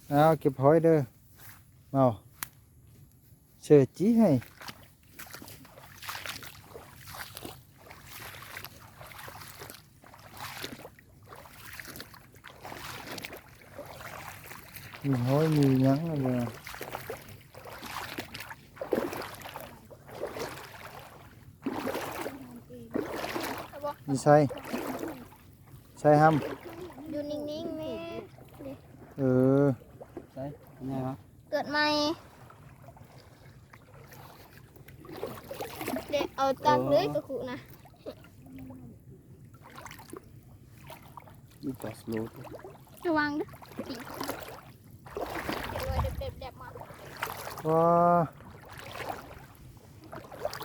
ເອົາ ເກັບຫອຍເດີ. ເອົາ ເຊີຈີໃຫ້. ມີຫອຍມີຫຍັງຫັ້ນແຫຼະ. ຢູ່ໃສ? ໃສຫຳ? ຢູ່ນິ່ງໆແມ່. ເອີ ໃສ ເກີດໃໝ່. ເດ ເອົາຕັກເລີຍ ໂອ້ ກະຄຸນະ. ນີ້ຈະສະໂລ ລະວັງເດີ. ວ້າ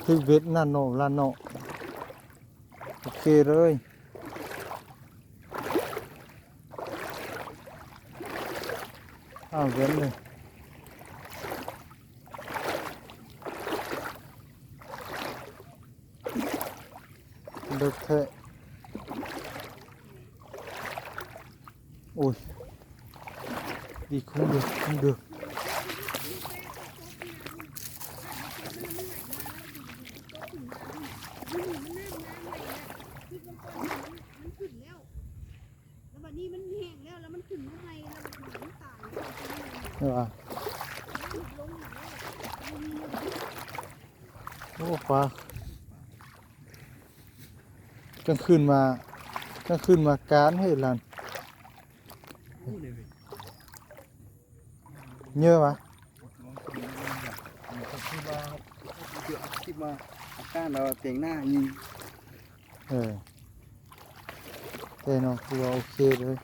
ຖືກເບັດນັ້ນເນາະ ລະເນາະ. ໂອເຄເລີຍ. ອ້າວ ເຫັນເລີຍ. ເລິກແທ້. ໂອ້ຍ ດີ ຄົງເດິກ ຄົງເດິກ. ແລ້ວບັດນີ້ມັນແຫ້ງແລ້ວ ແລ້ວມັນຂຶ້ນມາໃໝ່ ແລ້ວມັນຕາຍ. ເອີ ໂອ້ ປາ ກາງຄືນມາ ກາງຄືນມາການເຮີ້ຍຫຼານ. ເຍີວະ? ເອີ ແຕ່ເນາະ ຄືວ່າໂອເຄເລີຍ.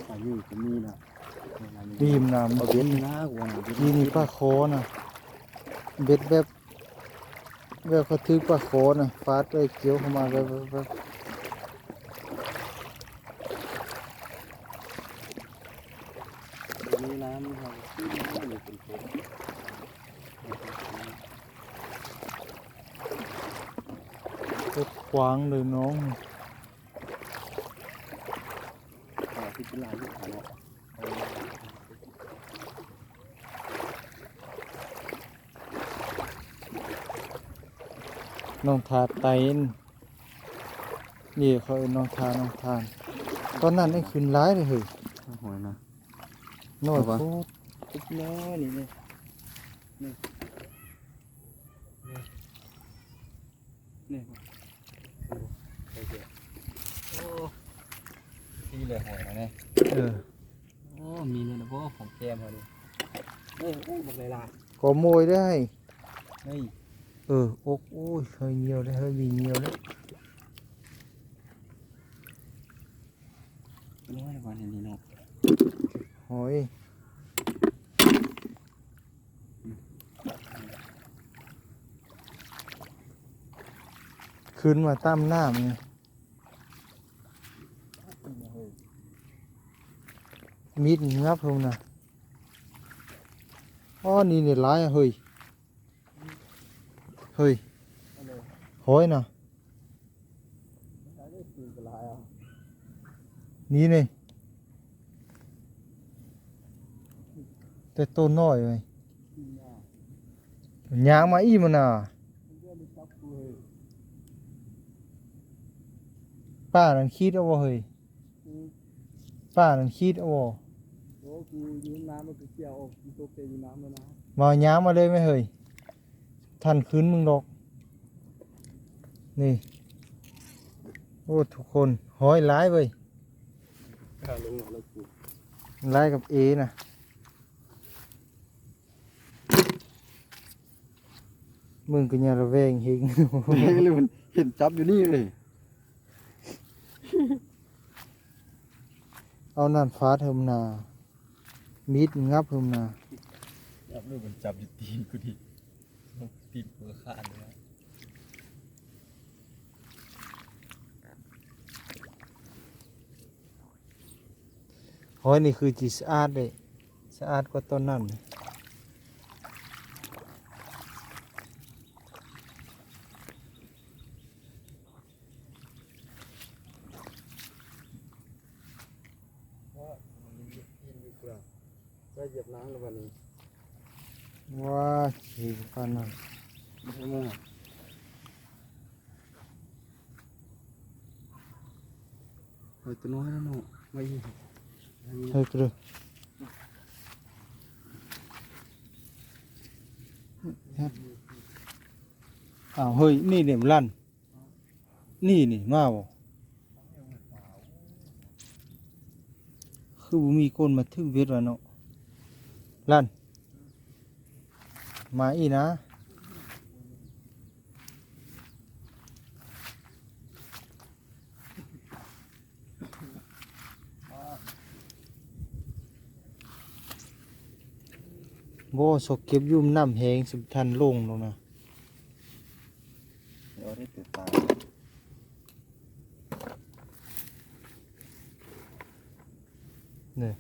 ປາຢູ່ກໍມີນະ. ດີມນະ ເອົາເບັດນະ ນີ້ປາຄໍນະ ເບັດແບບ ແບບເຂົາຖືກປາຄໍນະ ຟາດໄປກ່ຽວເຂົ້າມາແບບ ແບບ ແບບ ມີນ້ຳເຮົາ ເປັນເປັນ ກົດຂວາງເລີຍນ້ອງ. ປາທີ່ເປັນຫຼາຍຢູ່ຂາເນາະ. ໜອງທາໄຕນ ນີ້ເຂົາເອີ້ນໜອງທາ ໜອງທານ. ຕອນນັ້ນນີ້ຂຶ້ນຫຼາຍເດ້ເຮີ້ຍ ຫອຍນະ ນ້ອຍໂພດ. ຕິດນ້ອຍນີ້ ນີ້ ນີ້ ນີ້ ນີ້ ໂອ້ ດີເລີຍຫອຍນະນີ້. ເອີ ໂອ້ ມີແນ່ນະບໍ່ ຂອງແກ້ມເຮົານີ້. ເອີ ໂອ້ ບັກຫຼາຍໆ ກໍໂມຍໄດ້. ເອີ ອົກ ໂອ້ຍ ເຮີ້ຍ ຍ່ຽວແລ້ວ ເຮີ້ຍ ມີຍ່ຽວແລ້ວ. ນ້ອຍກວ່ານີ້ເນາະ ຫອຍ ຂຶ້ນມາຕາມນ້ຳນີ້. ມີດຫຍັບພຸ້ນນະ. ອໍ ນີ້ນີ້ຫຼາຍເຮີ້ຍ. ເຮີ້ຍ ຫອຍນະ ນີ້ນີ້ ແຕ່ໂຕນ້ອຍເວີຍ. ຍ່າງມາອີກມັນນະ ປານັ້ນຄີດເອົາບໍ່ເຮີ້ຍ? ປານັ້ນຄີດເອົາບໍ່? ໂອ້ ກູຢູ່ນ້ຳມັນກໍກ່ຽວອອກ ມັນຕົກແຕ່ຢູ່ນ້ຳແລ້ວນະ. ມາຍ່າງມາເລີຍແມ່ເຮີ້ຍ ທັນຄືນມຶງດອກ. ນີ້ ໂອ້ ທຸກຄົນ ຫອຍຫຼາຍເວີຍ. ຫຼາຍກັບເອນະ. ມຶງກໍຢ່າລະແວງເຮັງ ເຫັນຈັບຢູ່ນີ້ເລີຍ. ເອົານັ້ນຟາດເຮີ້ນນາ ມີດຫຍັບເຮີ້ນນາ. ຫຍັບລູກມັນຈັບຢູ່ຕີນກູນີ້ ຕີນກູຂາດແລ້ວ. ຫອຍນີ້ຄືຊິສະອາດເດ້ ສະອາດກວ່າຕອນນັ້ນ. ຢຽບນ້ຳແລ້ວບັດນີ້ ວ້າ ຊິປານນັ້ນ ເອີ ຕົວນ້ອຍແລ້ວເນາະ ມາອີກ ເອີ ກະເດີ ອ້າວ ເຮີ້ຍ ນີ້ເດ ລັນ ນີ້ ນີ້ ມາບໍ່? ຄືບໍ່ມີຄົນມາຖືເບັດວະເນາະ ລັນ ມາອີກນະ. ບໍ່ ຊອກເກັບຢູ່ ນ້ຳແຮງ ຊິບໍ່ທັນລົງດອກນະ. ເອົາໄດ້ແຕ່ຕາ ນີ້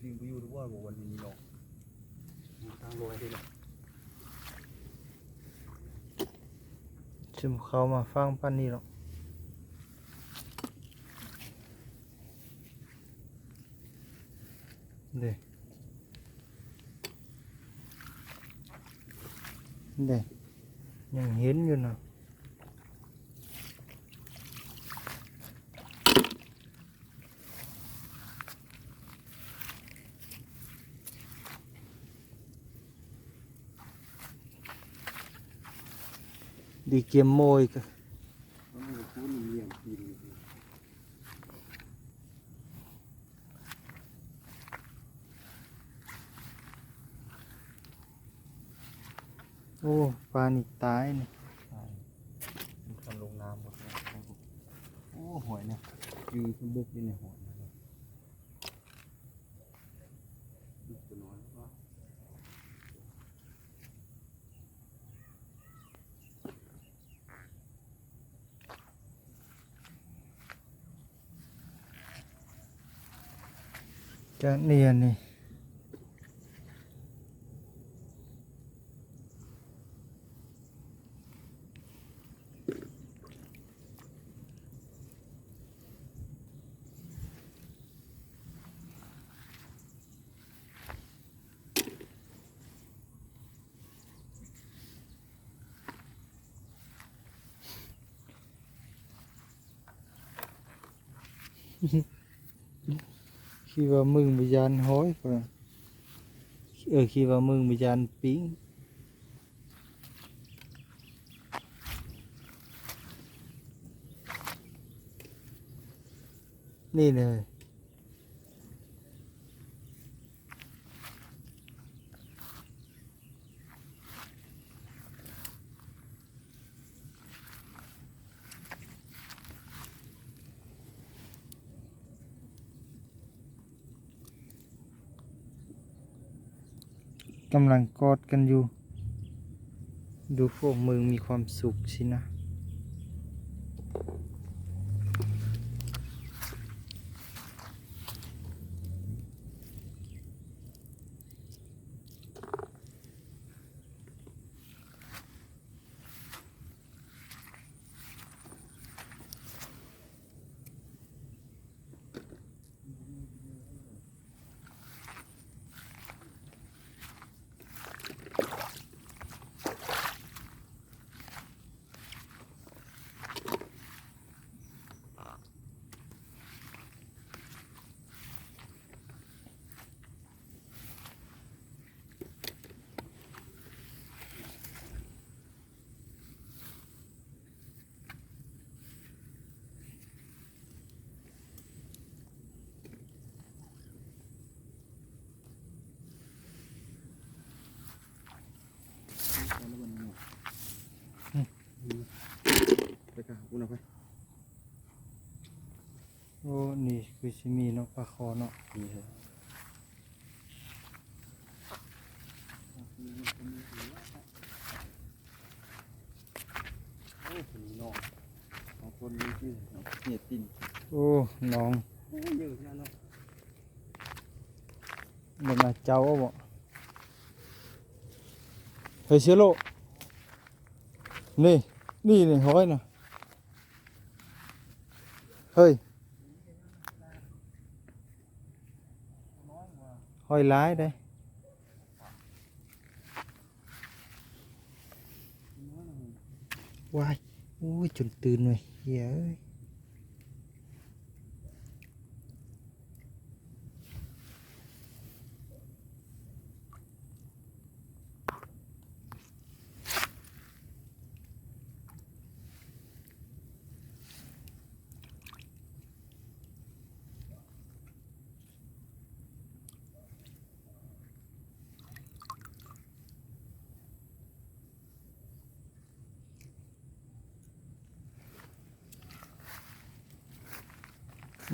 ລິງໄປຢູ່ທີ່ວ່າບໍ່ວັນນີ້ເນາະ ທາງລອຍເດ້ເນາະ ຊິບໍ່ເຂົ້າມາຝັ່ງປານນີ້ດອກ. ເດ້ ເດ້ ຍັງເຫັນຢູ່ນະ. ດີກຽມໂມຍກະ ໂອ້ ປານີ້ຕາຍນີ້ ຕາຍ ມັນຄັນລົງນ້ຳບໍ່ໄດ້. ໂອ້ ຫອຍນະ ຢູ່ສະບົກຢູ່ໃນຫອຍນະ. ຈາກນີ້ ອັນນີ້ ຄິດວ່າມຶງບໍ່ຢ້ານຫອຍ ເອີ ຄິດວ່າມຶງບໍ່ຢ້ານປິງ ນີ້ເລີຍ. ກຳລັງກອດກັນຢູ່ ດູພວກມຶງມີຄວາມສຸກຊີ້ນະ. ໄປກະພຸ້ນນະໄປ. ໂອ້ ນີ້ຄືຊິມີເນາະ ປາຄໍ່ເນາະ ນີ້ເອີ. ໂອ້ ເພິ່ນເນາະ ເອົາຄົນນີ້ຕິເນາະ ເຫຍຕິນ. ໂອ້ ນ້ອງ ໂອ້ ເຍອະຂະໜາດເນາະ. ເບິ່ງນະ ເຈົ້າເອົາບໍ່? ເຮີຍ ເຊໂລ ນີ້ ນີ້ ນີ້ ຫອຍນະ ເຮີຍ ຫອຍຫຼາຍເດ້. ວ້າຍ ໂອ້ຍ ຈົນຕື່ນເວີຍ ເຮີຍເອີຍ.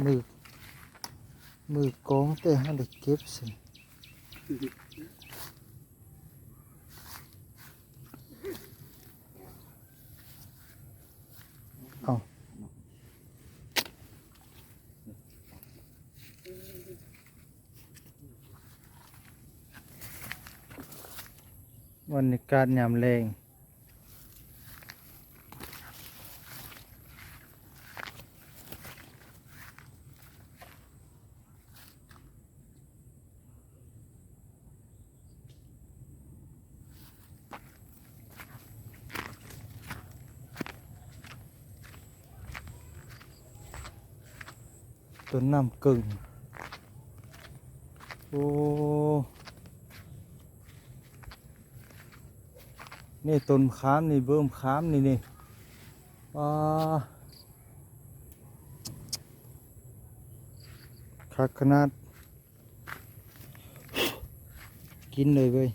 ມື ມືກອງແຕ່ຫາໄດ້ເກັບຊັ້ນ. ເອົາ ບັນຍາກາດຍາມແລງ. ຕົ້ນນ້ຳກຶ້ງ ໂອ້ ນີ້ຕົ້ນມະຂາມນີ້ ເບິ່ງມະຂາມນີ້ ນີ້ ປາ ຄັກຂະໜາດ. ກິນເລີຍເວີຍ.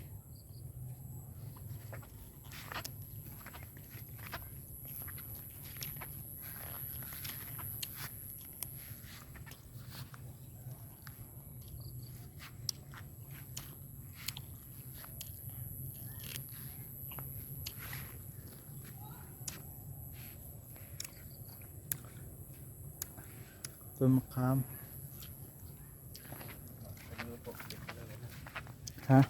ຕົ້ນມະຂາມ ຮະ?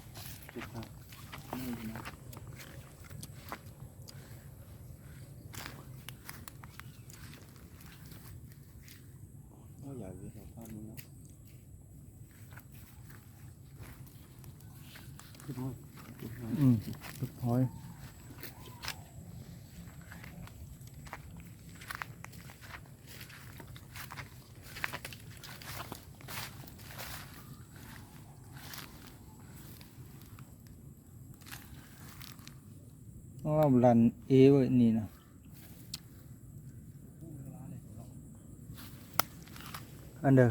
ອືມ ເກັບຫອຍ ລາວລັນເອເວີຍນີ້ນະ. ອັນເດີ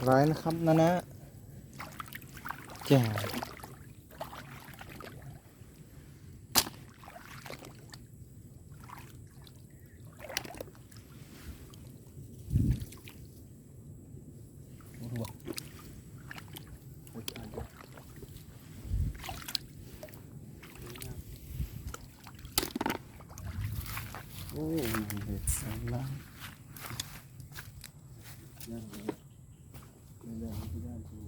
ຫຼາຍນະຄັບນະນະ ຈ້າ. ໂອ້ ເຫັດສາມລ້ານ ເລື່ອງທີ່ດ້ານທີ່